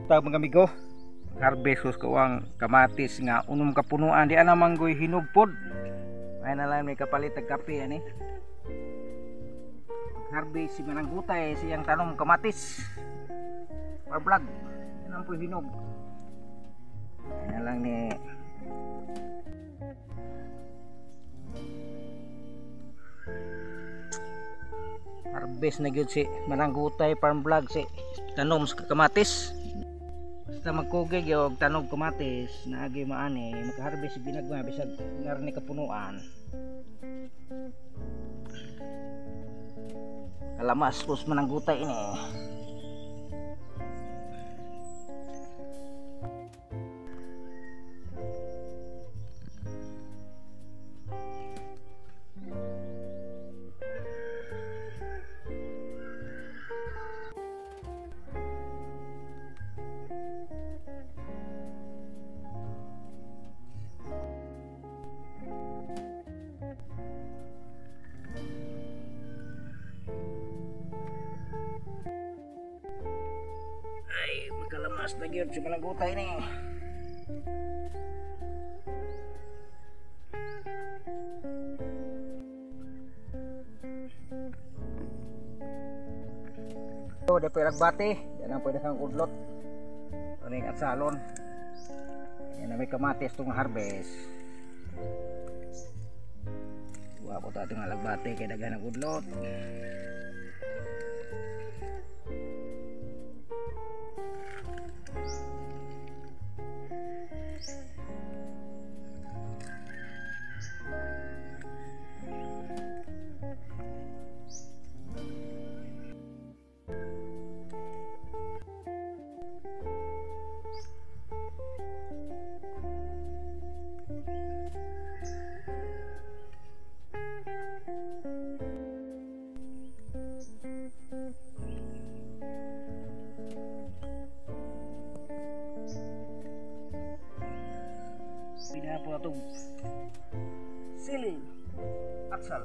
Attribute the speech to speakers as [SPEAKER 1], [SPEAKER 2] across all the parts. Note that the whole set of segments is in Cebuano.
[SPEAKER 1] Tag mga amigo, harvest ko kuang kamatis nga unom ka punuan, di ana manggoy hinog pod. Ay na lang may kapalit og kape ani. Harvest si Mananggutay siyang tanom kamatis. Par vlog. Yan ang po hinog. Ay na lang ni harvest na gyud si Mananggutay Farm Vlog si tanom sa kamatis. Basta magkugig og tanom kamatis naagi maani makaharvest si ginagmay bisag ngarni kapunuan. Kalamas pos Mananggutay ini. Ay, magkalamas na gyud si Mananggutay ni. So, di pa bate, yan ang pwede kang udlot. Ano yung atsalon. Yan na may kamatis itong harvest. Wa po tayo itong alagbate kay daghan ng udlot. Pina po itong sili atsal.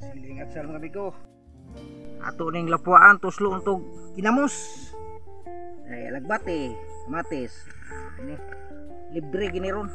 [SPEAKER 1] Siling atsal mga amigo. Ato ning lapuan tuslo untog kinamos. Ay alagbate, kamatis. Ini libre gini ron.